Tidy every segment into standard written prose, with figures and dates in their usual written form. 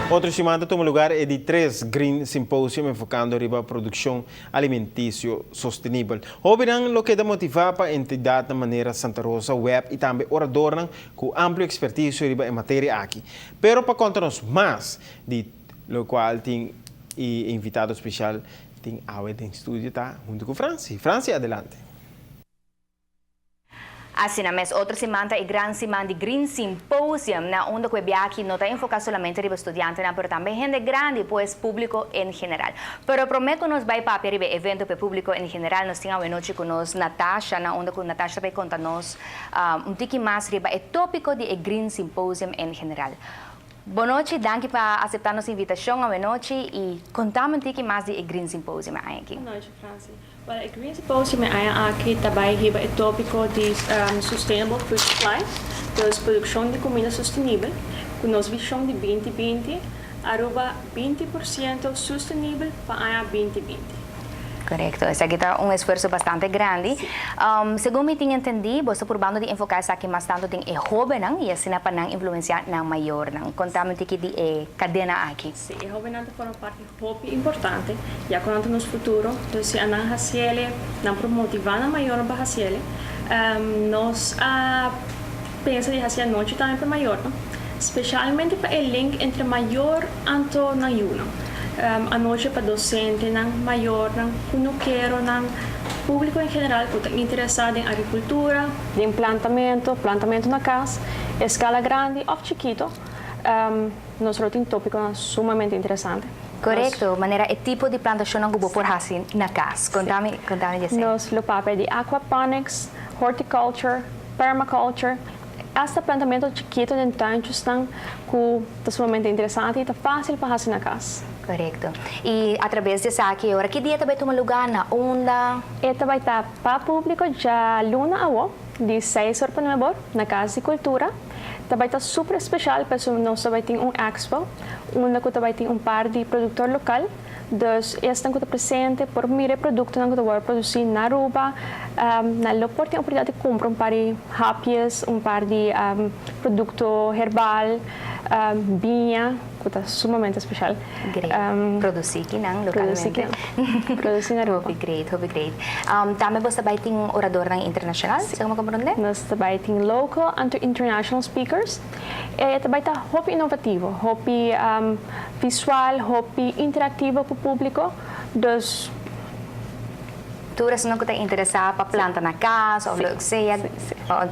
Otro siman ta tuma lugar e di tres Green Symposium enfocando riba produccion alimenticio sostenibel. Hobennan lo keda motiva pa entidadnan manera Santa Rosa, web y tambe oradornan cu amplio experticio riba e materia aki. Pero pa conta nos mas di locual tin e invitado special tin awe den studio ta hunto cu Franci. Franci, adelante. Asina mes, otro siman ta e gran siman di Green Symposium, na unda cu e biaha no ta enfoca solamente riba studiantenan, pero tambe hende grandi, pues publico en general. Pero prome cu nos bay papia riba e evento pa publico en general, nos tin awe nochi cu nos Natasha, na unda cu Natasha bay conta nos un tiki mas riba e topico di e Green Symposium en general. Bon nochi, danki pa acepta nos invitacion awe nochi y conta mi un tiki mas di e Green Symposium aki. Bon nochi, Franci. Well, e Green Symposium aki tambe riba e topico di Sustainable Food Supply, dus produccion di cuminda sostenibel, cu nos vision di 2020, Aruba 20% sostenibel pa aña 2020. Corecto, esaki ta un esfuerso bastante grandi. Segun mi tin entendi, bo ta purbando di enfoca esaki mas tanto den e hobennan y asina pa nan influencia nan mayornan. Conta mi tiki di e cadena aki. Si, e hobennan ta forma parti hopi importante, ya cu nan ta nos futuro, dus si nan haciele, nan por motiva nan mayornan pa haciele. Nos a pensa di haci anochi tambe pa mayornan, specialmente pa e link entre mayor anto nan yiunan. Anochi pa docentenan, mayornan, cunukeronan, publico en general cu ta interesa den agricultura, den plantamento, plantamento na cas, escala grandi of chikito. Nos tin topico sumamente interesante. Corecto, manera e tipo di plantacion cu bo por haci na cas. Conta mi, conta mi di esey. Nos lo papia di aquaponics, horticulture, permaculture, hasta plantamento chikito den tuintjesnan cu ta sumamente interesante y ta facil pa haci na cas. Corecto. Y atraves di esaki, ora ki dia ta bay tuma lugar na unda? E ta bay ta pa publico dialuna awo, di 6 or pa 9 or, na Cas di Cultura. Ta bay ta super special, pasobra nos ta bay tin un expo, unda cu ta bay tin un par di productor local. Dus esnan cu ta presente por mira e productonan cu ta wordo produci na Aruba, nan lo por tin oportunidad di cumpra un par di hapjes, un par di producto herbal, biña, cu ta sumamente special. Great. Produci akinan localmente. Produci akinan. Produci na Aruba. Hopi great, hopi great. Tambe bo ta bay tin oradornan internacional, si mi comprende? Nos ta bay tin local and international speakers. E ta bay ta hopi innovativo, hopi visual, hopi interactivo pa publico. Dus Tur esnan cu ta interesa pa planta na cas of loke sea,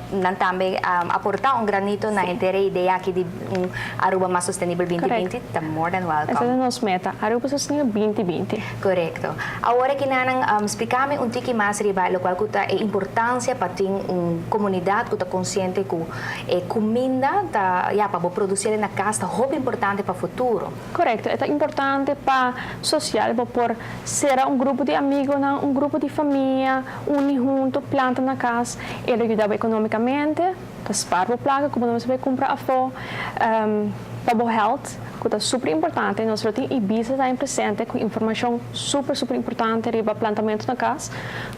nan tambe aporta un granito na henter e idea aki di un Aruba mas sostenibel 2020, ta more than welcome. Esa ta nos meta, Aruba sostenibel 2020. Corecto. Awor aki nan, splica mi un tiki mas riba locual cu ta e importancia pa tin un comunidad cu ta consciente cu e cuminda ta, ja, pa bo produci na cas ta hopi importante pa futuro. Corecto, ta importante pa social, bo por cera un grupo di amigo, un grupo di famia, uni hunto, planta na cas, e ta yuda economicamente, pa spaar bo placa, como nos bay cumpra afo, pa bo health, cu ta super importante. Nos tin Ibiza tambe presente cu informacion super, super importante riba plantamento na cas,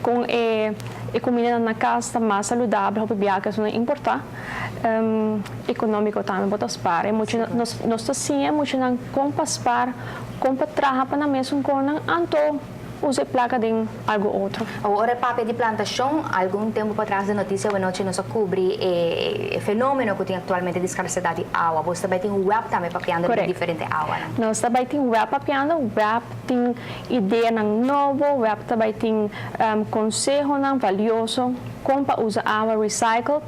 cu e cuminda na cas ta mas saludabel, hopi biaha cu no importa. Economico tambe bo ta spaar. Mucho nos ta siña muchanan con pa spaar, con pa traha pa nan mes con anto usa placa den algo otro. Awor, papia di plantacion, algun tempo patras den Noticia Awe Nochi nos a cubri e fenomeno cu tin actualmente di escasedad di awa. Bo tambe tin web tambe papiando di diferente awa, no? Nos tambe tin web papiando, web tin ideanan nobo, web tambe tin consehonan valioso con pa usa awa recycled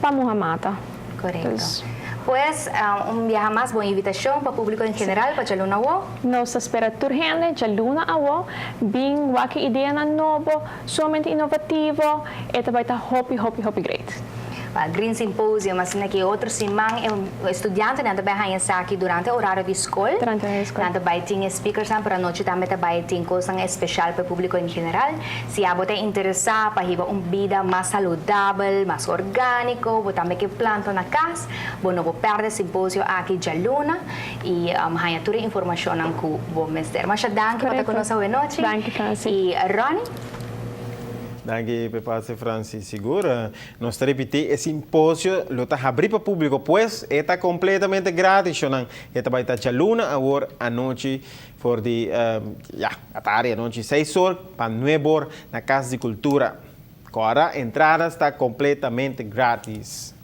pa muha mata. Corecto. Pues, un biaha mas, bon invitacion pa publico en general, pa dialuna awo. Nos ta spera tur hende, dialuna awo, bin wak ideanan nobo, sumamente innovativo, y ta bay ta hopi, hopi, hopi great. Green Symposium, asina cu otro siman, studiantenan tambe haya esaki durante horario di scol. Durante horario di scol. Nan tambe tin speakers, pero anochi tambe tambe tin cos special pa publico en general. Si abo ta interesa pa hiba un bida mas saludabel, mas organico, bo tambe kier planta na cas, bo no por perde simposio aki dialuna y haya tur informacion cu bo mester. Masha danki pa ta cu nos awe nochi. Danki, Franci. Y Ronnie? Danki, Pepe Francis. Sigur. Nos ta ripiti, e simposio lo ta habri pa publico, pues ta completamente gratis. E ta bay ta dialuna awor anochi for di ja, atardi anochi 6 or pa 9 or na Cas di Cultura. Awor, entrada ta completamente gratis.